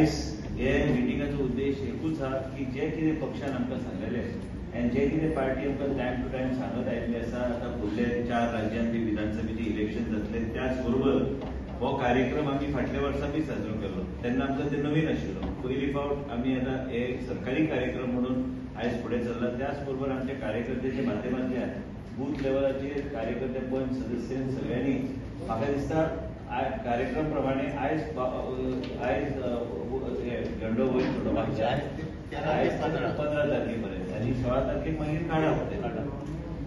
आयज हे मिटिंगाचो उद्देश एकूच आहा की जे कितें पक्षान आमकां सांगलेलें आनी जे कितें पार्टी आमकां टायम टू टायम सांगत आयिल्ली आसा, आतां फुडले 4 राज्यांत विधानसभेचे इलेक्शन जातले, त्याच बरोबर हो कार्यक्रम आमी फाटल्या वर्सा बी साजरो केलो तेन्ना आमकां ते नवीन आशिल्लो. पयली फावट आमी आतां हे सरकारी कार्यक्रम म्हणून आयज फुडें चल्ला. त्याच बरोबर आमच्या कार्यकर्त्याच्या माध्यमांतल्यान बूथ लेवलाचेर कार्यकर्ते पंच सदस्य सगळ्यांनी म्हाका दिसता कार्यक्रम प्रमाणे आयज आयज झेंडो वयर थोडो आयज 15 तारखे पर्यंत आनी 16 तारखेक मागीर काडप.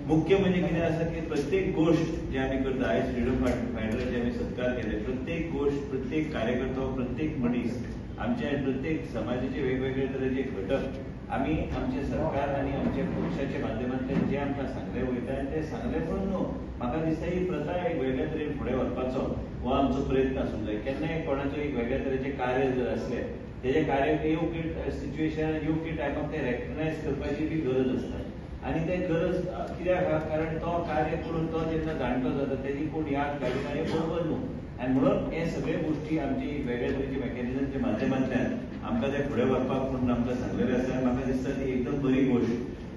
मुख्य म्हणजे कितें आसा की प्रत्येक गोष्ट जे आमी करता, आयज फ्रिडम फायटराचे आमी सत्कार केले, प्रत्येक गोष्ट, प्रत्येक कार्यकर्तो, प्रत्येक मनीस, आमच्या प्रत्येक समाजाचे वेगवेगळे तरेचे घटक आमी आमचे सरकार आनी आमच्या पक्षाच्या माध्यमांतल्यान जे आमकां सांगले वयता आनी ते सांगले म्हणून न्हू, म्हाका दिसता ही प्रथा एक वेगळ्या तरेन फुडें व्हरपाचो हो आमचो प्रयत्न आसूंक जाय. केन्नाय कोणाचो एक वेगळ्या तरेचें कार्य जर आसलें तेजें कार्य योग्य सिच्युएशन योग्य टायमाक तें रेकग्नायज करपाची बी गरज आसता. आनी ते गरज कित्याक आहा, कारण तो कार्य करून तो जेन्ना जाणटो जाता तेजी कोण याद काडिना हें बरोबर न्हू. आनी म्हणून हे सगळे गोश्टी आमची वेगळ्या तरेच्या मेकॅनिजमच्या माध्यमांतल्यान आमकां ते फुडें व्हरपाक म्हणून आमकां सांगलेलें आसा. म्हाका दिसता ती एकदम बरी गोश्ट.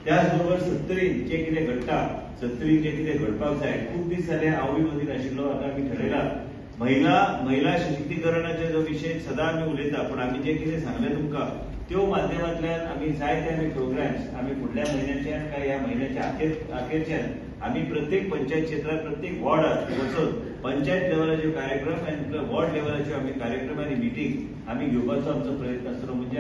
त्याच बरोबर सत्तरीन जें कितें घडटा, सत्तरीन जें कितें घडपाक जाय, खूब दीस जाले हांव बी मदीं नाशिल्लो. आतां आमी ठरयलां महिला सशक्तीकरणाचे जो विशय सदां आमी उलयता, पूण आमी जें कितें सांगलें तुमकां त्यो माध्यमांतल्यान आमी जायते आमी प्रोग्राम्स आमी फुडल्या म्हयन्याच्यान काय ह्या म्हयन्याच्या अखेरच्यान आमी प्रत्येक पंचायत क्षेत्रांत प्रत्येक वॉर्डात वचून पंचायत लेवलाच्यो कार्यक्रम आनी वॉर्ड लेवलाच्यो आमी कार्यक्रम आनी मिटींग आमी घेवपाचो आमचो प्रयत्न आसतलो. म्हणजे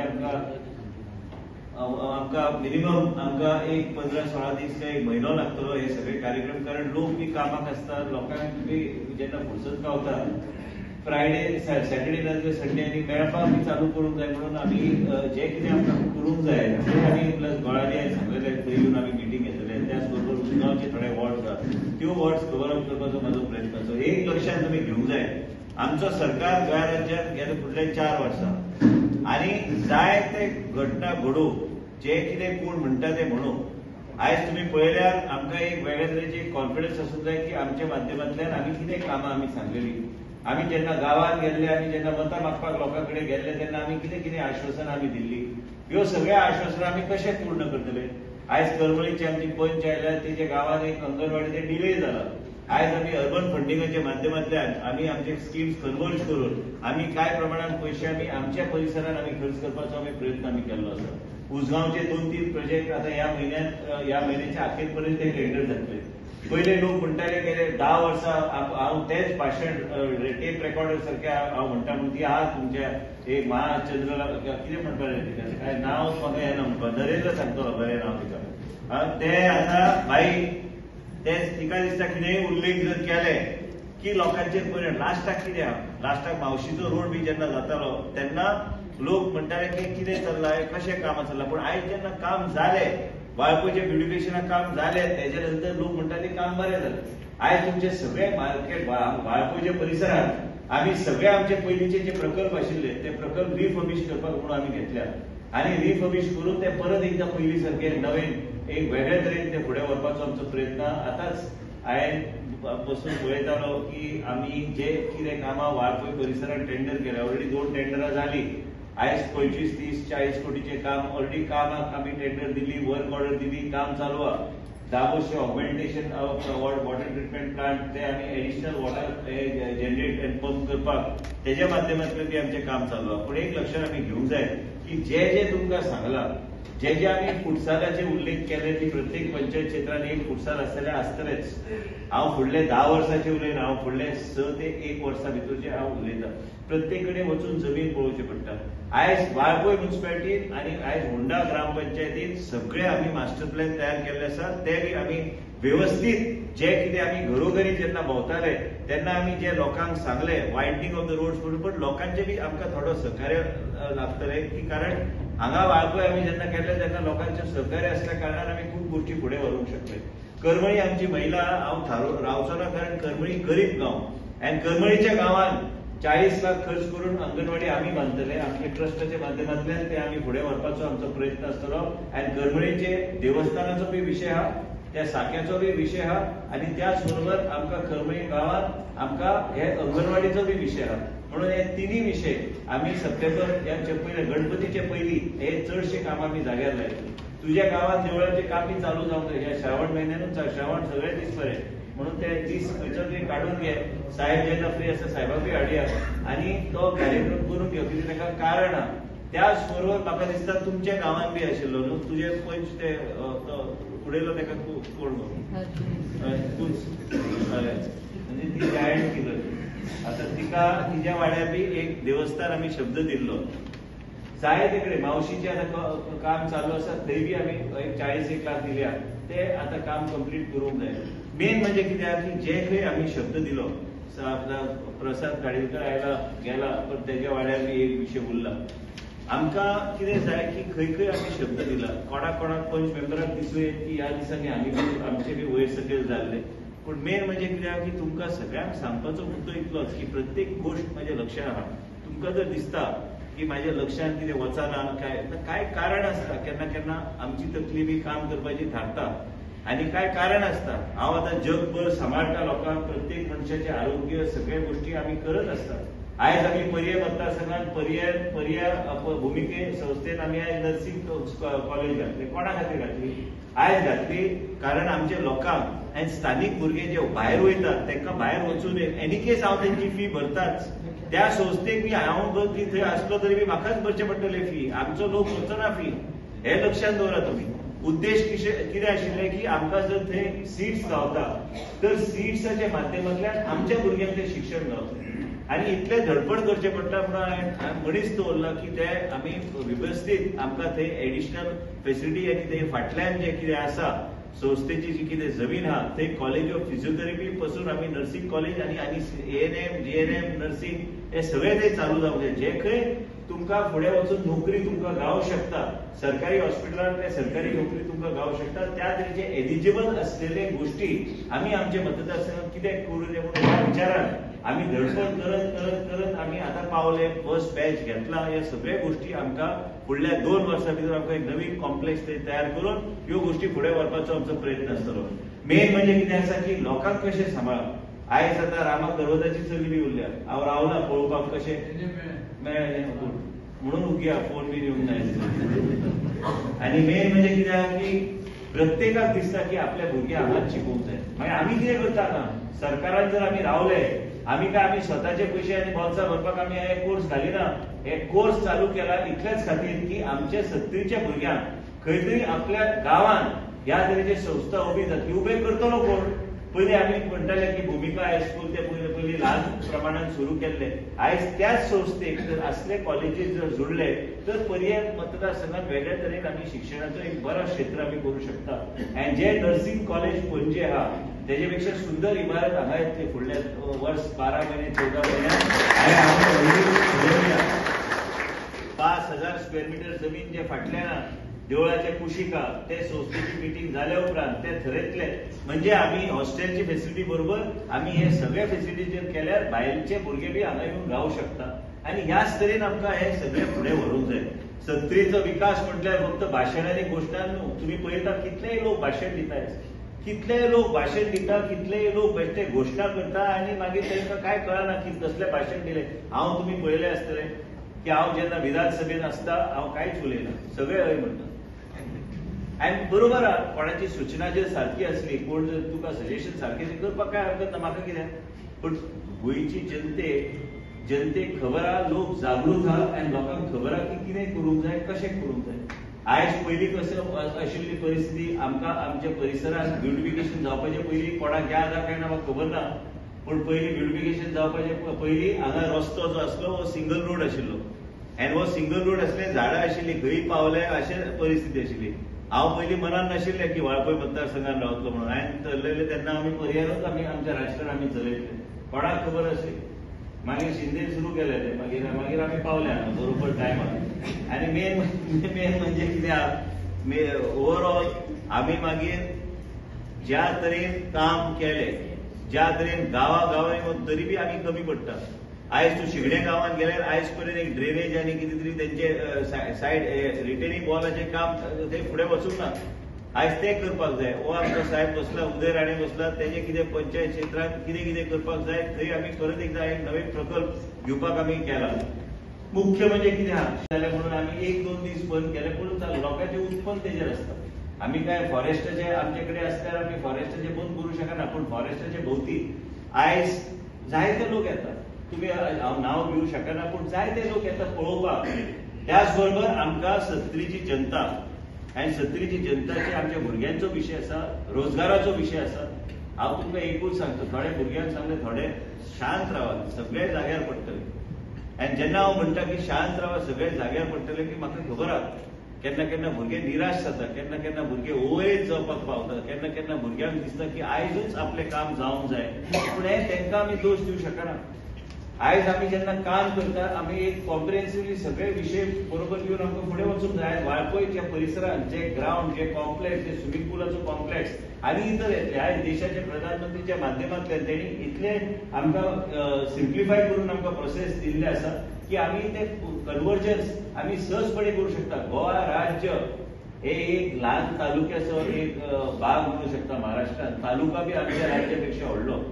आमकां मिनिमम आमकां एक 15-16 दीस काय एक म्हयनो लागतलो हे सगळे कार्यक्रम, कारण लोक बी कामाक आसतात, लोकांक बी जेन्ना फुरसत गावता फ्रायडे सॅटर्डे नाजाल्यार संडे आनी मेळपाक बी चालू करूंक जाय म्हणून आमी जे कितें आमकां करूंक जाय ते आमी प्लस गोळांनी हांवें सांगलेलें थंय येवन आमी मिटींग घेतले. त्याच बरोबर उसगांवचे थोडे वॉर्ड्स आहा त्यो वॉर्ड्स कवर अप करपाचो म्हाजो प्रयत्न आसा. एक लक्षांत तुमी घेवंक जाय, आमचो सरकार गोंया राज्यांत गेले फुडले 4 वर्सां आनी जाय ते घटना घडूं, जे कितें कोण म्हणटा ते म्हणू, आयज तुमी पळयल्यार आमकां एक वेगळ्या तरेची कॉन्फिडन्स आसूंक जाय की आमच्या माध्यमांतल्यान आमी कितें कामां आमी सांगलेली. आमी जेन्ना गांवांत गेल्ले, आमी जेन्ना मतां मागपाक लोकां कडेन गेल्ले तेन्ना आमी कितें कितें आश्वासनां आमी दिल्ली, ह्यो सगळ्यो आश्वासनां आमी कशें पूर्ण करतले. आयज करमळीची आमची पंच आयल्या तेच्या गांवांत एक अंगणवाडी ते डिले जाला. आयज आमी अर्बन फंडिंगाच्या माध्यमांतल्यान आमी आमचे स्किम्स कन्वर्ज करून आमी कांय प्रमाणात पयशे आमी आमच्या परिसरांत आमी खर्च करपाचो आमी प्रयत्न आमी केल्लो आसा. उसगांवचे 2-3 प्रोजेक्ट आतां ह्या म्हयन्यात ह्या म्हयन्याच्या अखेर पर्यंत ते टेंडर जातले. पयले लोक म्हणटाले गेले 10 वर्सां हांव तेच भाशण टेप रेकॉर्डर सारकें हांव म्हणटा म्हूण ती आहा तुमच्या एक महाचंद्र कितें म्हणपाचें तिका काय नांव म्हाका येना म्हणपा, नरेंद्र सांगतलो बरें नांव तिका. ते आतां बाई ते तिका दिसता कितेंय उल्लेख जर केले की लोकांचेर परिणाम. लास्टाक कितें आहा, लास्टाक मावशीचो रोड बी जेन्ना जातालो तेन्ना लोक म्हणटाले की कितें चल्लां, कशें कामां चल्लां. पूण आयज जेन्ना काम जालें, वाळपयच्या ब्युटिफिकेशनाक काम जालें, तेच्या नंतर लोक म्हणटाले काम बरें जालें. आयज तुमचे सगळे मार्केट वाळपयच्या परिसरांत आमी सगळे आमचे पयलींचे जे प्रकल्प आशिल्ले ते प्रकल्प रिफर्बिश करपाक म्हणून आमी घेतल्या आनी रिफर्बिश करून ते परत एकदां पयलीं सारके नवीन एक वेगळे तरेन ते फुडें व्हरपाचो आमचो प्रयत्न. आतांच हांवें बसून पळयतालो की आमी जे कितें कामां वाळपय परिसरांत टेंडर केल्या, ऑलरेडी 2 टेंडरां जालीं. आयज 25, 30, 40 कोटीचें काम ऑलरेडी कामाक आमी टेंडर दिली, वर्क ऑर्डर दिली, काम चालू आहा. दाबोशे ऑगमेंटेशन वॉटर ट्रिटमेंट प्लांट ते आमी एडिशनल वॉटर जनरेट आनी पंप करपाक तेज्या माध्यमांतल्यान बी आमचें काम चालू आहा. पूण एक लक्षात आमी घेवंक जाय की जे जे तुमकां सांगलां, जे जे आमी फुटसालाचे उल्लेख केले ती प्रत्येक पंचायत क्षेत्रांत एक फुटसाल आसतलें आसतलेंच. हांव फुडले 10 वर्सांचे उलयना, हांव फुडले 6 ते 1 वर्सां भितरचे हांव उलयतां. प्रत्येक कडेन वचून जमीन पळोवची पडटा. आयज वाळपय म्युनिसिपालिटीन आनी आयज होंडा ग्रामपंचायतीन सगळे आमी मास्टर प्लॅन तयार केल्ले आसा. ते बी आमी वेवस्थीत जे कितें आमी घरोघरी जेन्ना भोंवताले तेन्ना आमी जे लोकांक सांगले वायडनींग ऑफ the roads म्हणून, पण लोकांचे बी आमकां थोडो सहकार्य लागतलें की कारण हांगा वाळपय आमी जेन्ना केल्ले तेन्ना लोकांचें सहकार्य आसल्या कारणान आमी खूब गोश्टी फुडें व्हरूंक शकले. करमळी आमची महिला हांव रावचो ना, कारण करमळी गरीब गांव आनी करमळीच्या गांवांत 40 लाख खर्च करून अंगणवाडी आमी बांदतले. आमच्या ट्रस्टाच्या माध्यमांतल्यान ते आमी फुडें व्हरपाचो आमचो प्रयत्न आसतलो. आनी करमळीचे देवस्थानाचो बी विशय आहा, त्या साक्याचो बी विशय आहा आनी त्याच बरोबर आमकां करमळी गांवांत आमकां हे अंगणवाडीचो बी विशय आहा. म्हणून हे तिन्ही विशय आमी सप्टेंबर ह्या पयले गणपतीचे पयलीं हे चडशे काम आमी जाग्यार लायतले. तुज्या गांवांत देवळाचें कामय चालू जावंक जाय. ह्या श्रावण म्हयन्यानूच, श्रावण सगळे दीस पर्यंत, म्हणून ते दीस खंयचो तरी काडून घे. साहेब जेन्ना फ्री आसा साहेबाकूय हाडया आनी तो कार्यक्रम करून घेवं, कित्याक ताका कारण आहा. त्याच बरोबर म्हाका दिसता तुमच्या गांवांत बी आशिल्लो न्हू तुजे पंच ते उडयलो ताका कोण तूच, म्हणजे ती जायंट किलर. आतां तिका तिज्या वाड्यार बी एक देवस्थान आमी शब्द दिल्लो. जाय ते कडेन मावशीचें आतां काम चालू आसा, थंय बी आमी एक 40 लाख दिल्या, ते आतां काम कंप्लीट करूंक जाय. मेन म्हणजे कित्याक की जे खंय आमी शब्द दिलो, आपला प्रसाद खाडीलकर आयला गेला, पण तेज्या वाड्यार बी एक विशय उरला. आमकां कितें जाय की खंय खंय आमी शब्द दिला, कोणाक कोणाक पंच मेंबराक दिसूं येत की ह्या दिसांनी आमी आमचे बी वयर सकयल जाल्ले. पूण मेन म्हणजे कित्याक की तुमकां सगळ्यांक सांगपाचो मुद्दो इतलोच की प्रत्येक गोश्ट म्हाज्या लक्षांत आहा. तुमकां जर दिसता की म्हाज्या लक्षांत कितें वचना काय, काय कारण आसता. केन्ना केन्ना आमची तकली बी काम करपाची थारता आनी काय कारण आसता. हांव आतां जगभर सांबाळटा लोकांक, प्रत्येक मनशाचें आरोग्य सगळ्या गोश्टी आमी करत आसता. आयज आमी पर्ये मतदारसंघात पर्याय भुमिके संस्थेन आमी आयज नर्सिंग कॉलेज घातली. कोणा खातीर घातली? आयज घातली कारण आमच्या लोकांक आनी स्थानीक भुरगे जे भायर वयतात तांकां भायर वचूं नये. एनी केस हांव तेंची फी भरताच. त्या संस्थेक बी हांव थंय आसलो तरी बी म्हाकाच भरचें पडटलें फी, आमचो लोक भरचो ना फी. हें लक्षांत दवरा तुमी. उद्देश कितें आशिल्लें की आमकां जर थंय सीट्स गावता तर सीट्साच्या माध्यमांतल्यान आमच्या भुरग्यांक तें शिक्षण गावतलें. आनी इतलें धडपड करचें पडटा म्हणून हांवें मनीस दवरला की ते आमी वेवस्थीत आमकां थंय एडिशनल फेसिलिटी आनी थंय फाटल्यान जें कितें आसा संस्थेची जी कितें जमीन आहा थंय कॉलेज ऑफ फिजियोथेरपी पासून आमी नर्सिंग कॉलेज आनी आनी ANM GNM nursing हे सगळें थंय चालू जावंक जाय. जे खंय तुमकां फुडें वचून नोकरी तुमकां गावंक शकता, सरकारी हॉस्पिटलांतले सरकारी नोकरी तुमकां गावंक शकता, त्या तरेचे एलिजिबल असलेले गोश्टी आमी आमच्या मतदारसंघात कितें करूं नये म्हणून ह्या विचारान आमी धडपड करत करत करत आमी आतां पावले. फर्स्ट बॅच घेतला. ह्या सगळ्या गोश्टी आमकां फुडल्या 2 वर्सां भितर आमकां एक नवीन कॉम्प्लेक्स तयार करून ह्यो गोश्टी फुडें व्हरपाचो आमचो प्रयत्न आसतलो. मेन म्हणजे कितें आसा की लोकांक कशें सांबाळप. आयज आतां रामा पर्वताची चली बी उरल्या, हांव रावला पळोवपाक कशें मेळ्ळें म्हणून उगया फोन बी दिवंक जाय. आनी मेन म्हणजे कितें आहा की प्रत्येकाक दिसता की आपल्या भुरग्यांक हांगाच शिकोवंक जाय. मागीर आमी कितें करता आतां सरकारान जर आमी रावले, आमी काय आमी स्वताचे पयशे आनी बोल्सां भरपाक आमी हे कोर्स घालिना. हे कोर्स चालू केला इतल्याच खातीर की आमच्या सत्तरीच्या भुरग्यांक खंय तरी आपल्या गांवांत ह्या तरेची संस्था उबी जातली. उबे करतलो कोण? पयलीं आमी म्हणटाले की भुमिका हायस्कूल ते पयलीं ल्हान प्रमाणान सुरू केल्ले. आयज त्याच संस्थेक जर असले कॉलेजीस जर जुडले तर पर्याय मतदारसंघात वेगळ्या तरेन आमी शिक्षणाचो एक बरो क्षेत्र आमी करूं शकता. आनी जे नर्सिंग कॉलेज पणजे आहा तेजे पेक्षा सुंदर इमारत हांगा येतली फुडल्या वर्स 12 महिने 14 म्हयन्यात. 5000 स्क्वेअर मिटर जमीन जे फाटल्यान देवळाच्या कुशीक ते संस्थेची मिटींग जाल्या उपरांत ते थरयतले. म्हणजे आमी हॉस्टेलची फेसिलिटी बरोबर आमी हे सगळे फेसिलिटी जर केल्यार भायलचे भुरगे बी हांगा येवन रावूं शकता. आनी ह्याच तरेन आमकां हे सगळे फुडें व्हरूंक जाय. सत्तरीचो विकास म्हटल्यार फक्त भाशणांनी घोशणान न्हू. तुमी पळयता कितलेय लोक भाशण दिता, कितलेय लोक भाशण दिता, कितलेय लोक बेश्टे घोशणा करता आनी मागीर तांकां कांय कळना की कसलें भाशण दिलें. हांव तुमी पळयलें आसतलें की हांव जेन्ना विधानसभेन आसता हांव कांयच उलयना, सगळे हय म्हणटा. आनी बरोबर आहा, कोणाची सुचना जर सारकी आसली, कोण जर तुका सजेशन सारकें करपाक कांय हरकत ना, म्हाका कितें. पूण गोंयची जनतेक खबर आहा, लोक जागृत आहा आनी लोकांक खबर आहा की कितें करूंक जाय, कशें करूंक जाय. आयज पयलीं कशें आशिल्ली परिस्थिती आमकां आमच्या परिसरांत ब्युटिफिकेशन जावपाचे पयलीं कोणाक याद आहा काय ना म्हाका खबर ना, पूण पयलीं ब्युटिफिकेशन जावपाचे पयलीं हांगा रस्तो जो आसलो हो सिंगल रोड आशिल्लो. आनी हो सिंगल रोड आसले, झाडां आशिल्लीं, खंय पावले अशें परिस्थिती आशिल्ली. हांव पयलीं मनान नाशिल्लें की वाळपय मतदारसंघात रावतलो म्हणून. हांवें चलयलें तेन्ना आमी पर्यारूच आमी आमचें राजकारण आमी चलयतले, कोणाक खबर आसली. मागीर शिंदे सुरू केलें तें, मागीर मागीर आमी पावले हांगा बरोबर टायमार. आनी मेन मेन म्हणजे कितें आहा, ओवरऑल आमी मागीर ज्या तरेन काम केलें, ज्या तरेन गांवा गांवांनी तरी बी आमी कमी पडटा. आयज तूं शिगणे गांवांत गेल्यार आयज पर्यंत एक ड्रेनेज आनी कितें तरी तेंचे सायड रिटेनिंग वॉलाचें काम थंय फुडें वचूंक ना. आयज तें करपाक जाय. हो आमचो साहेब बसला, उदय राणे बसला, तेजे कितें पंचायत क्षेत्रांत कितें कितें करपाक जाय थंय आमी परत एकदा एक नवे प्रकल्प घेवपाक आमी केला. मुख्य म्हणजे कितें आहा जाल्यार म्हणून आमी 1-2 दीस बंद केले, पूण लोकांचें उत्पन्न तेजेर आसता. आमी काय फॉरेस्टाचे आमचे कडेन आसल्यार आमी फॉरेस्टाचे बंद करूं शकना, पूण फॉरेस्टाचे भोवती आयज जायते लोक येतात. तुमी हांव नांव घेवं शकना, पूण जायते लोक येतात पळोवपाक. त्याच बरोबर आमकां सत्तरीची जनता आनी सत्तरीची जनताचे आमच्या भुरग्यांचो विशय आसा, रोजगाराचो विशय आसा. हांव तुमकां एकूच सांगता, थोड्या भुरग्यांक सांगले थोडे शांत रावात, सगळे जाग्यार पडटले. आनी जेन्ना हांव म्हणटा की शांत रावा, सगळे जाग्यार पडटले, की म्हाका खबर आहा केन्ना केन्ना भुरगे निराश जाता, केन्ना केन्ना भुरगे ओएज जावपाक पावता, केन्ना केन्ना भुरग्यांक दिसता की आयजूच आपलें काम जावंक जाय. पूण हें तांकां आमी दोश दिवं शकना. आयज आमी जेन्ना काम करता आमी एक कॉम्प्रिहेन्सिवली सगळे विशय बरोबर घेवन आमकां फुडें वचूंक जाय. वाळपयच्या परिसरांत जे ग्रावंड, जे कॉम्प्लेक्स, जे स्विमींग पुलाचो कॉम्प्लेक्स आनी इतर येतले, आयज देशाचे प्रधानमंत्रीच्या माध्यमांतल्यान तेणी इतले आमकां सिम्प्लिफाय करून आमकां प्रोसेस दिल्ले आसा की आमी ते कन्वर्जन्स आमी सहजपणे करूं शकता. गोवा राज्य हे एक ल्हान तालुक्याचो एक भाग म्हणू शकता महाराष्ट्रांत. तालुका बी आमच्या राज्या पेक्षा व्हडलो.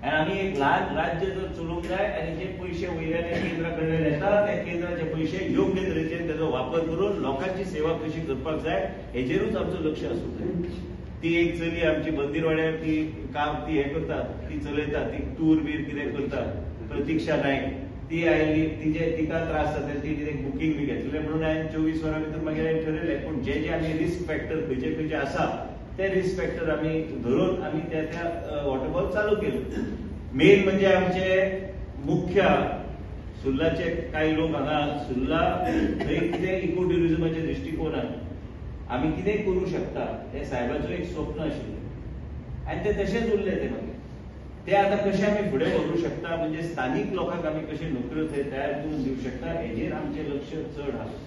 आनी आमी एक ल्हान राज्य जर चलोवंक जाय आनी जे पयशे वयल्यान केंद्रा कडल्यान येता त्या केंद्राचे पयशे योग्य तरेचे तेजो वापर करून लोकांची सेवा कशी करपाक जाय हेजेरूच आमचो लक्ष आसूंक जाय. ती एक चली आमची बंदीरवाड्यार ती काम ती हें करता, ती चलयता, ती टूर बीर कितें करता, प्रतिक्षा नायक, ती आयली, तिजे तिका त्रास जाता, ती कितें बुकींग बी घेतलें म्हणून हांवें 24 वरां भितर मागीर हांवें ठरयलें. पूण जे जे आमी रिस्क फॅक्टर खंयचे खंयचे आसा ते रिस्क फॅक्टर आमी धरून आमी त्या त्या वॉटरफॉल चालू केले. मेन म्हणजे आमचे मुख्य सुर्लाचे कांय लोक हांगा सुर्ला थंय कितें इको ट्युरिजमाच्या दृश्टिकोनान आमी कितें करूं शकता हें साहेबाचो एक स्वप्न आशिल्लें आनी तें तशेंच उरलें. ते मागीर ते आतां कशें आमी फुडें व्हरूं शकता म्हणजे स्थानीक लोकांक आमी कशें नोकऱ्यो थंय तयार करून दिवं शकता हेजेर आमचें लक्ष चड आसा.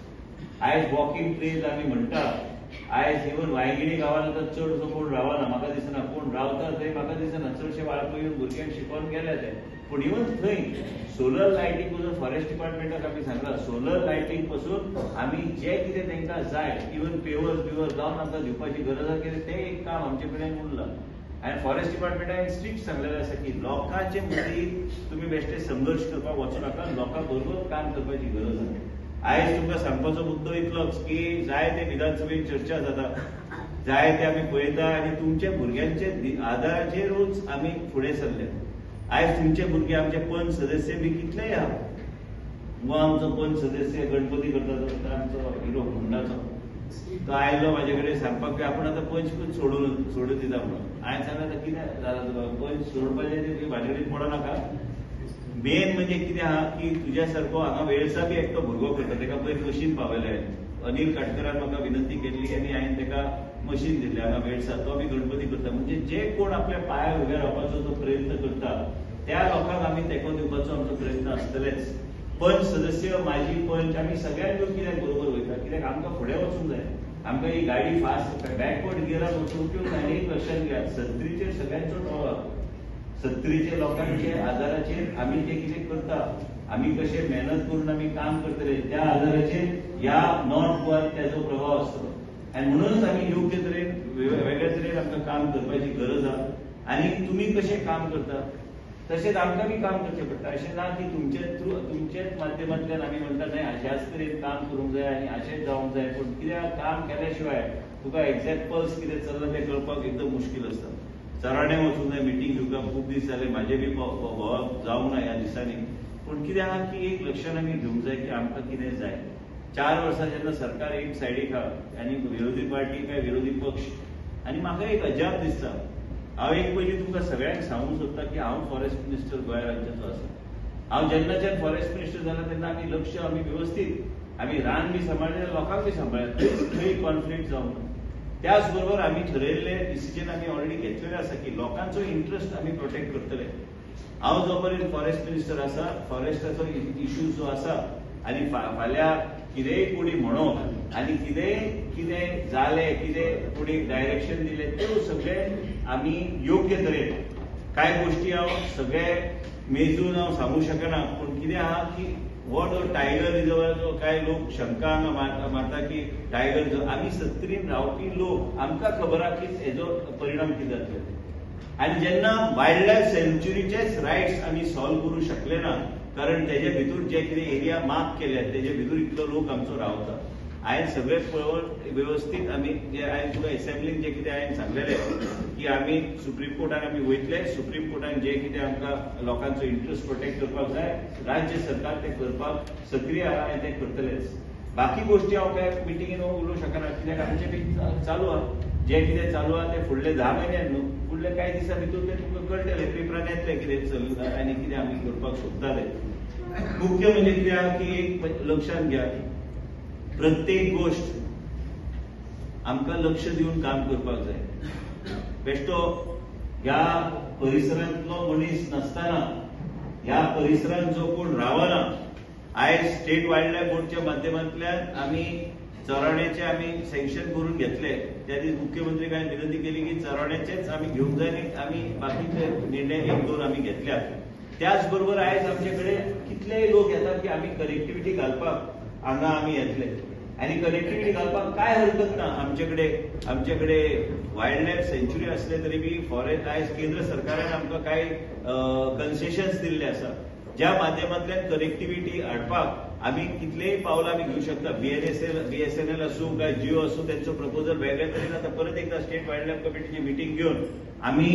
आयज वॉकिंग ट्रेल आमी म्हणटा, आयज इवन वायंगिणी गांवांत आतां चडसो कोण रावना, म्हाका दिसना कोण रावता थंय, म्हाका दिसना चडशे वाळपय येवन भुरग्यांक शिकोवन गेले ते. पूण इवन थंय सोलर लायटींग पसून फॉरेस्ट डिपार्टमेंटाक आमी सांगला, सोलर लायटींग पसून आमी जे कितें तांकां जाय इवन पेवर्स बिवर्स लावन आमकां दिवपाची गरज आसा कित्याक तें एक काम आमचे कडेन उरलां. आनी फॉरेस्ट डिपार्टमेंटान स्ट्रिक्ट सांगलेलें आसा की लोकांचे मदीं तुमी बेश्टे संघर्श करपाक वचूं नाका, लोकां बरोबर काम करपाची गरज आसा. आयज तुमकां सांगपाचो मुद्दो इतलोच की जाय ते विधानसभेत चर्चा जाता, जाय ते आमी पळयता आनी तुमच्या भुरग्यांचे आदाराचेरूच आमी फुडें सरले. आयज तुमचे भुरगे आमचे पंच सदस्य बी कितलेय आहा, वो आमचो पंच सदस्य गणपती करता तो आमचो हिरो होंडाचो, तो आयलो म्हाजे कडेन सांगपाक की आपूण आतां पंच पण सोडून दिता म्हणून. हांवें सांगलें आतां कितें जालां तुका, पंच सोडपाचें तुवें म्हाजे कडेन पडो नाका. मेन म्हणजे कितें आहा की तुज्या सारको हांगा वेळसा बी एकटो भुरगो करता, तेका पयर मशीन पावयलें. अनिल काटकरान म्हाका विनंती केल्ली आनी हांवें तेका मशीन दिल्लें हांगा वेळसा, तो बी गणपती करता. म्हणजे जे कोण आपल्या पांयार उबे रावपाचो जो प्रयत्न करता त्या लोकांक आमी तेंको दिवपाचो आमचो प्रयत्न आसतलेच. पंच सदस्य, माजी पंच, आमी सगळ्यांक घेवन कित्याक बरोबर वयता, कित्याक आमकां फुडें वचूंक जाय. आमकां ही गाडी फास्ट बॅकवर्ड गियरान वचूंक उपयोग ना. आनी एक लक्षांत घेयात, सत्तरीचेर सगळ्यांचो टोळ आहा. सत्तरीचे लोकांचे आदाराचेर आमी जे कितें करता, आमी कशें मेहनत करून आमी काम करतले त्या आदाराचेर ह्या नॉर्थ गोवान तेजो प्रभाव आसतलो. आनी म्हणूनच आमी योग्य तरेन वेगळ्या तरेन आमकां काम करपाची गरज आहा. आनी तुमी कशें काम करता तशेंच आमकां बी काम करचें पडटा. अशें ना की तुमचे थ्रू तुमच्याच माध्यमांतल्यान आमी म्हणटा न्हय अशाच तरेन काम करूंक जाय आनी अशेंच जावंक जाय. पूण कित्याक काम केल्या शिवाय तुका एक्झॅक्ट पल्स कितें चल्ला तें कळपाक एकदम मुश्कील आसता. चराणे वचूंक जाय मिटींग घेवपाक, खूब दीस जाले म्हाजे बी भोंवप जावंक ना ह्या दिसांनी. पूण कितें आहा की एक लक्षान आमी घेवंक जाय की आमकां कितें जाय. 4 वर्सां जेन्ना सरकार एक सायडीक आहा आनी विरोधी पार्टी काय विरोधी पक्ष, आनी म्हाका एक अजाप दिसता. हांव एक पयलीं तुमकां सगळ्यांक सांगूंक सोदता की हांव फॉरेस्ट मिनिस्टर गोंय राज्याचो आसा. हांव जेन्नाच्यान फॉरेस्ट मिनिस्टर जाला तेन्ना आमी लक्ष आमी वेवस्थीत आमी रान बी सांबाळ्ळें, लोकांक बी सांबाळ्ळें, थंय कॉन्फ्लिक्ट जावंक ना. त्याच बरोबर आमी ठरयल्ले डिसिजन आमी ऑलरेडी घेतलेले आसा की लोकांचो इंट्रस्ट आमी प्रोटेक्ट करतले. हांव जो पर्यंत फॉरेस्ट मिनिस्टर आसा, फॉरेस्टाचो इश्यू जो आसा आनी फाल्यां कितेंय कोणी म्हणो आनी कितेंय कितें जालें, कितें कोणी डायरेक्शन दिलें, त्यो सगळें आमी योग्य तरेन कांय गोश्टी हांव सगळे मेजून हांव सांगूंक शकना. पूण कितें आहा की हो जो टायगर रिजर्वाचो काय लोक शंका हांगा मारता की टायगर रिजर्व, आमी सत्तरीन रावपी लोक आमकां खबर आहा की हेजो परिणाम कितें जातलो. आनी जेन्ना वायल्ड लायफ सँच्युरीचेच रायट्स आमी सॉल्व करूं शकले ना, कारण तेजे भितर जे कितें एरिया मार्क केल्या तेजे भितर इतलो लोक आमचो रावता. हांवें सगळें पळोवन वेवस्थीत आमी जे हांवें तुका एसेंब्लीन जे कितें हांवें सांगलेलें की आमी सुप्रीम कोर्टान आमी वयतले, सुप्रीम कोर्टान जे कितें आमकां लोकांचो इंट्रस्ट प्रोटेक्ट करपाक जाय राज्य सरकार तें करपाक सक्रीय आहा आनी तें करतलेच. बाकी गोश्टी हांव काय मिटिंगेन उलोवंक शकना कित्याक आमचें बी चालू आहा, जें कितें चालू आहा तें फुडले 10 म्हयन्यान न्हू फुडले कांय दिसां भितर तें तुमकां कळटलें, पेपरान येतलें कितें चल्लां आनी कितें आमी करपाक सोदता तें. मुख्य म्हणजे कितें आहा की एक लक्षांत घ्या, प्रत्येक गोष्ट आमकां लक्ष दिवन काम करपाक जाय. बेश्टो ह्या परिसरांतलो मनीस नासतना ह्या परिसरांत जो कोण रावना, आयज स्टेट वायल्ड लायफ बोर्डच्या माध्यमांतल्यान आमी चराण्याचे आमी सँक्शन करून घेतले. त्या दीस मुख्यमंत्री काय विनंती केली की चराण्याचेच आमी घेवंक जाय आनी आमी बाकीचे निर्णय 1-2 आमी घेतल्यात. त्याच बरोबर आयज आमचे कडेन कितलेय लोक येतात की आमी कनेक्टिविटी घालपाक हांगा आमी येतले आनी कनेक्टिविटी घालपाक काय हरकत ना. आमचे कडेन वायल्ड लायफ सँच्युरी असले तरी बी फॉरेस्ट आयज केंद्र सरकारान आमकां कांय कन्सेशन्स दिल्ले आसा ज्या माध्यमांतल्यान कनेक्टिविटी हाडपाक आमी कितलेय पावलां आमी घेवंक शकता. बीएसएनएल आसूं काय जिओ आसूं तेंचो प्रपोजल वेगळे तरेन आतां परत एकदां स्टेट वायल्ड लायफ कमिटीची मिटींग घेवन आमी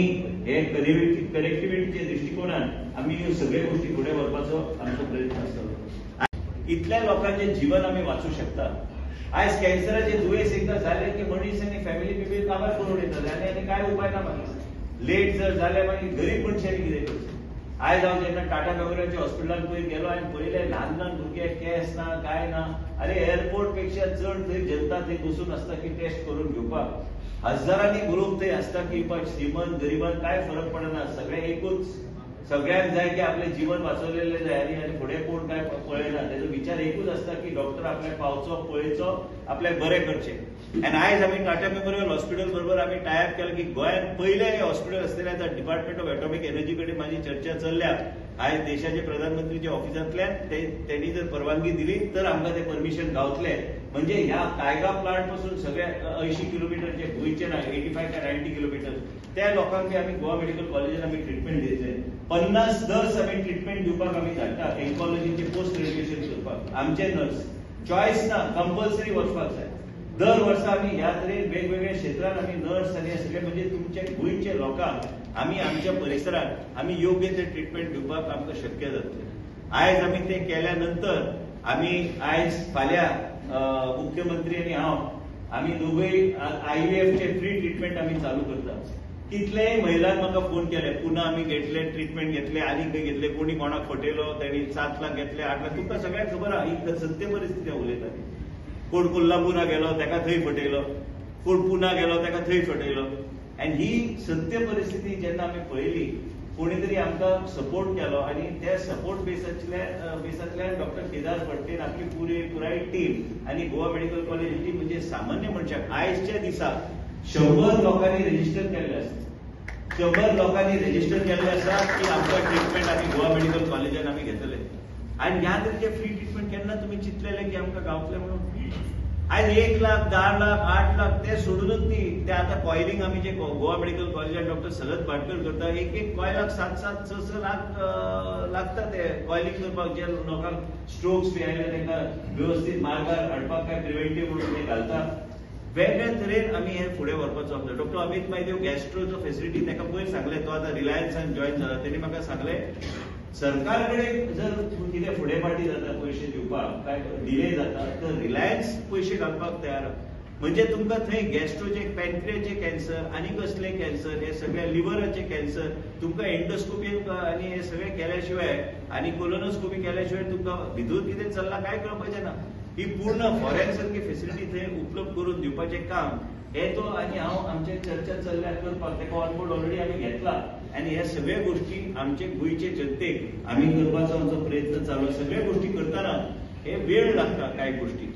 हे कनेक्टिविटीच्या दृश्टिकोनान आमी ह्यो सगळ्यो गोश्टी फुडें व्हरपाचो आमचो प्रयत्न आसतलो. इतल्या लोकांचें जीवन आमी वाचूं शकता. आयज कॅन्सराचे दुयेंस एकदां जालें की मनीस आनी फॅमिली बिबी काबार करून येता आनी आनी काय उपाय ना मागीर. लेट जर जालें मागीर गरीब मनशांनी कितें करचें. आयज हांव जेन्ना टाटा मेमोरियलच्या हॉस्पिटलान पयर गेलो आनी पळयलें ल्हान ल्हान भुरगे, केस ना काय ना, अरे एअरपोर्ट पेक्षा चड थंय जनता थंय बसून आसता की टेस्ट करून घेवपाक. हजारांनी लोक थंय आसता की श्रीमंत गरिबान काय फरक पडना, सगळे एकूच, सगळ्यांक जाय की आपलें जीवन वाचवलेलें जाय आनी आनी फुडें कोण काय पळयना. तेजो विचार एकूच आसता की डॉक्टर आपल्याक पावचो, पळयचो, आपल्याक बरें करचें. आनी आयज आमी टाटा मेमोरियल हॉस्पिटल बरोबर आमी टायप केलां की गोंयांत पयलें हें हॉस्पिटल आसतलें. आतां डिपार्टमेंट ऑफ एटॉमीक एनर्जी कडेन म्हाजी चर्चा चल्ल्या. आयज देशाचे प्रधानमंत्रीच्या ऑफिसांतल्यान तेणी जर परवानगी दिली तर आमकां तें परमिशन गावतलें. म्हणजे ह्या कायगा प्लांट पासून सगळे 80 किलोमिटर जे गोंयचे ना 85 काय 90 किलोमिटर त्या लोकांक आमी गोवा मेडिकल कॉलेजीन आमी ट्रिटमेंट दितले. 50 नर्स आमी ट्रिटमेंट दिवपाक आमी धाडटा एन्कॉलॉजीचे पोस्ट ग्रॅज्युएशन करपाक. आमचे नर्स चॉयस ना, कंपल्सरी वचपाक जाय. दर वर्सा आमी ह्या तरेन वेगवेगळ्या क्षेत्रांत आमी नर्स आनी हे सगळे म्हणजे तुमच्या गोंयच्या लोकांक आमी आमच्या परिसरांत आमी योग्य ते ट्रिटमेंट दिवपाक आमकां शक्य जातलें. आयज आमी तें केल्या नंतर आमी आयज फाल्यां मुख्यमंत्री आनी हांव आमी दोगूय आयव्हीएफचे फ्री ट्रिटमेंट आमी चालू करतात. कितलेय महिलांक म्हाका फोन केले, पुना आमी घेतले ट्रिटमेंट घेतले, आनी खंय घेतले, कोणी कोणाक फटयलो, तेणी 7 लाख घेतले, 8 लाख. तुमकां सगळ्यांक खबर आहा, ही सत्य परिस्थिती उलयता. कोण कोल्हापुरा गेलो तेका थंय फटयलो, कोण पुना गेलो तेका थंय फटयलो. आनी ही सत्य परिस्थिती जेन्ना आमी पळयली, कोणी तरी आमकां सपोर्ट केलो आनी त्या सपोर्ट बेसांतल्यान डॉक्टर केदार फडतेन आपली पुराय टीम आनी गोवा मेडिकल कॉलेज टीम म्हणजे सामान्य मनशाक आयजच्या दिसा 100 लोकांनी रजिस्टर केल्ले आसा. 100 लोकांनी रजिस्टर केल्ले आसा की आमकां ट्रिटमेंट आमी गोवा मेडिकल कॉलेजान आमी घेतले. आनी ह्या तरेचे फ्री ट्रिटमेंट केन्ना तुमी चिंतलेले की आमकां गावतले म्हणून? आयज 1 लाख, 10 लाख, 8 लाख ते सोडूनच ती ते आतां कॉयलिंग आमी जे गोवा मेडिकल कॉलेजान डॉक्टर शरद भाटकर करता, एक एक कॉयलाक 7-7, 6-6 लाख लागता ते कॉयलिंग करपाक. जे लोकांक स्ट्रोक्स बी आयले तांकां वेवस्थीत मार्गार हाडपाक काय प्रिवेंटीव म्हणून ते घालता. वेगळ्या तरेन आमी हे फुडें व्हरपाचो आमचो. डॉक्टर अमित मायदेव गॅस्ट्रोचो फेसिलिटी ताका पयर सांगलें, तो आतां रिलायन्सान जॉयन जाला. तेणी म्हाका सांगलें सरकार कडेन जर कितें फुडें फाटीं जाता पयशे दिवपाक काय डिले जाता तर रिलायन्स पयशे घालपाक तयार. म्हणजे तुमकां थंय गॅस्ट्रोचे, पॅनक्रियाचे कॅन्सर आनी कसले कॅन्सर, हे सगळे लिव्हराचे कॅन्सर तुमकां एंडोस्कोपी आनी हे सगळे केल्या शिवाय आनी कोलोनोस्कोपी केल्या शिवाय तुमकां भितूर कितें चल्लां काय कळपाचें ना. ही पूर्ण फॉरेन सारकी फेसिलिटी थंय उपलब्ध करून दिवपाचें काम हे तो आनी हांव आमचे चर्चा चल्ल्या करपाक ताका ऑनबोर्ड ऑलरेडी आमी घेतला. आनी ह्या सगळ्या गोश्टी आमचे गोंयचे जनतेक आमी करपाचो आमचो प्रयत्न चालू. सगळ्या गोश्टी करतना हे वेळ लागता कांय गोश्टी.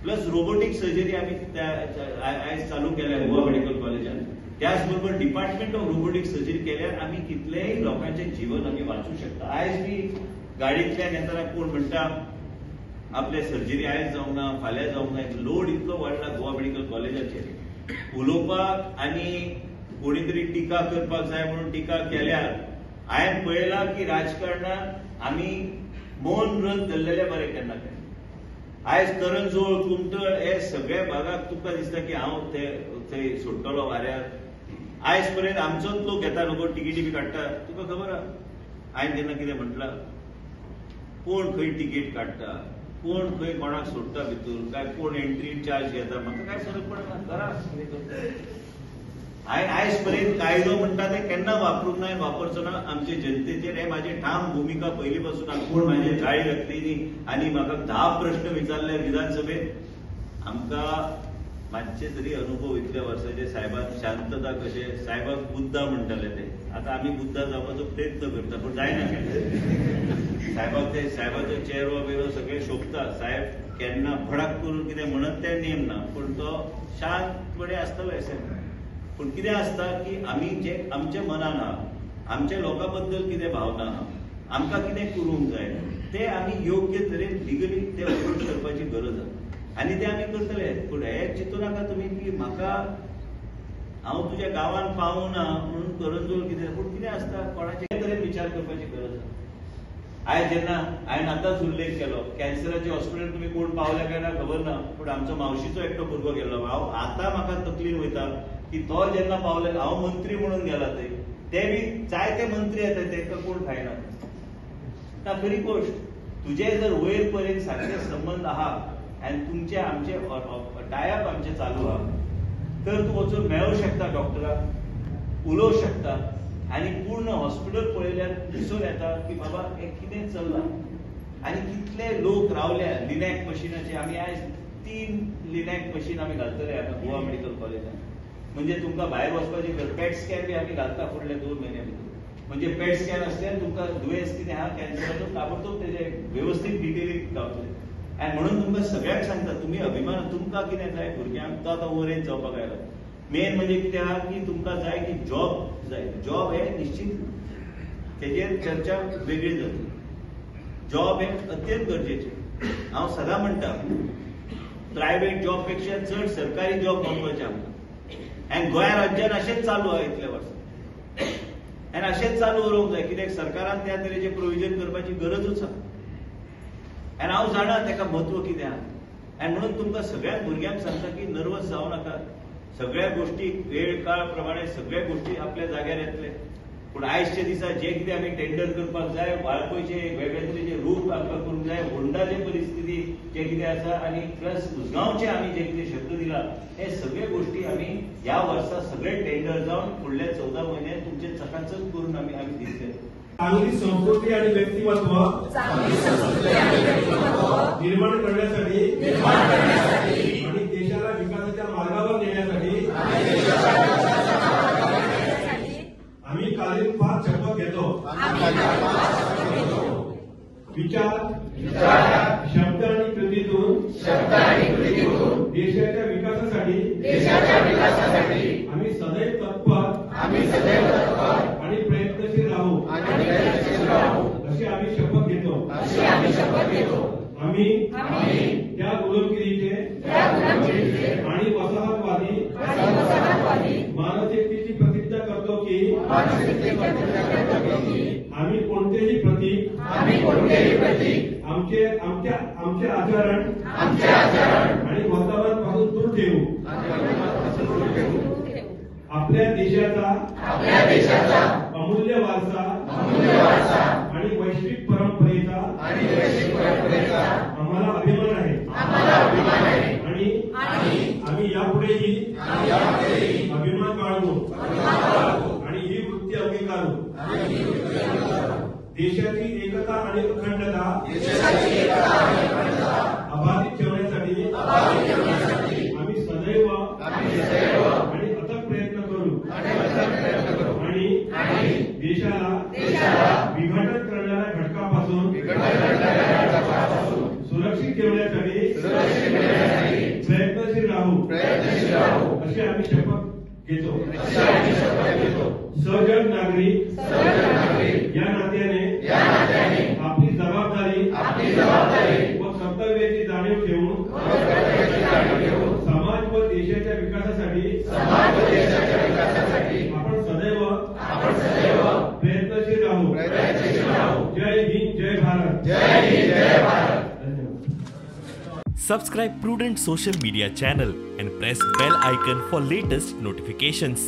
प्लस रोबोटीक सर्जरी आमी आयज चालू केल्या गोवा मेडिकल कॉलेजान. त्याच बरोबर डिपार्टमेंट ऑफ रोबोटीक सर्जरी केल्यार आमी कितलेय लोकांचें जीवन आमी वाचूं शकता. आयज बी गाडयेंतल्यान येतना कोण म्हणटा आपले सर्जरी आयज जावंक ना, फाल्यां जावंक ना, लोड इतलो वाडला गोवा मेडिकल कॉलेजाचेर. उलोवपाक आनी कोणी तरी टिका करपाक जाय म्हणून टिका केल्यार हांवें पळयलां की राजकारणात आमी मौन व्रत धरलेलें बरें केन्ना केन्ना. आयज करंजोळ, कुमटळ हे सगळ्या भागाक तुमकां दिसता की हांव ते थंय सोडटलो वाऱ्यार. आयज पर्यंत आमचोच लोक येता न्हू, तिकेटी बी काडटा, तुका खबर आहा हांवें तेन्ना कितें म्हटलां, कोण खंय तिकेट काडटा, कोण खंय कोणाक सोडटा भितर, काय कोण एंट्री चार्ज घेता, म्हाका काय फरक पडना, करा कितें करता. हांवें आयज पर्यंत कायदो म्हणटा ते केन्ना वापरूंक ना, वापरचो ना आमचे जनतेचेर. हे माझी ठाम भुमिका पयलीं पासून. कोण माझे गाळी घातली न्ही आनी म्हाका 10 प्रश्न विचारले विधानसभेत. आमकां मातशे तरी अनुभव इतल्या वर्साचे, साहेबान शांतता कशें, साहेबाक बुद्धा म्हणटाले ते, आतां आमी बुद्धा जावपाचो प्रयत्न करता पूण जायना केन्ना. साहेबाक ते साहेबाचो चेहरो बिरो सगळें शोभता, साहेब केन्ना भडाक करून कितें म्हणत ते नेम ना, पूण तो शांतपणे आसतलो एसेंट. पूण कितें आसता की आमी जे आमच्या मनान आहा, आमच्या लोकां बद्दल कितें भावना आहा, आमकां कितें करूंक जाय ते आमी योग्य तरेन लिगली ते अप्रोच करपाची गरज आहा आनी ते आमी करतले. पूण हे चिंतू नाका तुमी की म्हाका हांव तुज्या गांवान पावना म्हणून करंजोळ कितें, पूण कितें आसता कोणाचे तरेन विचार करपाची गरज आहा. आयज जेन्ना हांवें आतांच उल्लेख केलो कॅन्सराचे हॉस्पिटल तुमी कोण पावल्या काय ना खबर ना, पूण आमचो मावशीचो एकटो भुरगो गेल्लो. हांव आतां म्हाका तकलीन वयता की तो जेन्ना पावले, हांव मंत्री म्हणून गेला थंय, ते बी जायते मंत्री येता तांकां कोण खायना. ना खरी गोश्ट, तुजे जर वयर पर्यंत सारके संबंद आहा आनी तुमचे आमचे टायप आमचे चालू आहा तर तूं वचून मेळूं शकता डॉक्टराक, उलोवं शकता आनी पूर्ण हॉस्पिटल पळयल्यार दिसून येता की बाबा हें कितें चल्लां आनी कितले लोक रावल्या लिनॅक मशिनाचे. आमी आयज 3 लिनॅक मशीन आमी घालतले आतां गोवा मेडिकल कॉलेजान. म्हणजे तुमकां भायर वचपाची गरज, पॅट स्कॅन बी आमी घालता फुडल्या 2 म्हयन्या भितर. म्हणजे पॅट स्कॅन आसल्यार तुमकां दुयेंस कितें आहा कॅन्सराचो ताबडतोब तेजे वेवस्थीत डिटेलींग गावतले. आनी म्हणून तुमकां सगळ्यांक सांगता, तुमी अभिमान, तुमकां कितें जाय भुरग्यांक, तो आतां ओरेंज जावपाक आयला. मेन म्हणजे कितें आहा की तुमकां जाय की जॉब जाय, जॉब हे निश्चित तेजेर चर्चा वेगळी जातली. जॉब हे अत्यंत गरजेचें. हांव सदां म्हणटा प्रायव्हेट जॉब पेक्षा चड सरकारी जॉब म्हत्वाचे आमकां. आनी गोंया राज्यान अशेंच चालू आहा इतले वर्सां आनी अशेंच चालू उरोवंक जाय, कित्याक सरकारान त्या तरेचें प्रोविजन करपाची गरजूच आहा. आनी हांव जाणा ताका म्हत्व कितें आहा. आनी म्हणून तुमकां सगळ्या भुरग्यांक सांगता की नर्वस जावं नाका, सगळ्या गोष्टी वेळ काळ प्रमाणे सगळ्या गोष्टी आपल्या जाग्यार येतले. पूण आयजच्या दिसा जे कितें आमी टेंडर करपाक जाय, वाळपयचे वेगळे तरेचे रूप आमकां करूंक जाय, होंडाचे परिस्थिती जे कितें आसा आनी प्लस उसगांवचे आमी जे कितें शब्द दिला, हे सगळे गोष्टी आमी ह्या वर्सा सगळे टेंडर जावन फुडल्या 14 म्हयन्यात तुमचे चकाचक करून आमी आमी दितले. चांगली संस्कृती आणि व्यक्तिमत्व निर्माण करण्यासाठी आणि देशाला विकासाच्या मार्गावर नेण्यासाठी आम्ही कालीन 5 शपथ घेतो. विचार, शब्द आणि कृतीतून देशाच्या विकासासाठी आम्ही सदैव तत्पर आणि प्रयत्नशील राहू अशी आम्ही शपथ घेतो. आम्ही त्या गुलामगिरीचे आणि वसाहतवादी मानसिकतेची प्रतिज्ञा करतो की आम्ही कोणतेही प्रतीक आमचे आमच्या आमचे आचरण आणि वर्तमानपासून दूर ठेवू. आपल्या देशाचा अमूल्य वारसा आणि वैश्विक परंपरेचा आम्हाला अभिमान आहे आणि आम्ही यापुढेही अभिमान बाळगू आणि ही वृत्ती अंगीकारू. देशाची एकता आणि अखंडता अबाधित ठेवण्यासाठी आम्ही सदैव आणि अथक प्रयत्न करू आणि देशाला विघटन करणाऱ्या घटकापासून सुरक्षित ठेवण्यासाठी प्रयत्नशील राहू अशी आम्ही शपथ घेतो. सजग नागरिक या नात्याने आपली जबाबदारी व कर्तव्याची विकासासाठी आपण सदैव प्रयत्नशील राहू. जय हिंद, जय भारत. जय हिंद, जय भारत. धन्यवाद. Subscribe Prudent Social Media channel and press bell icon for latest notifications.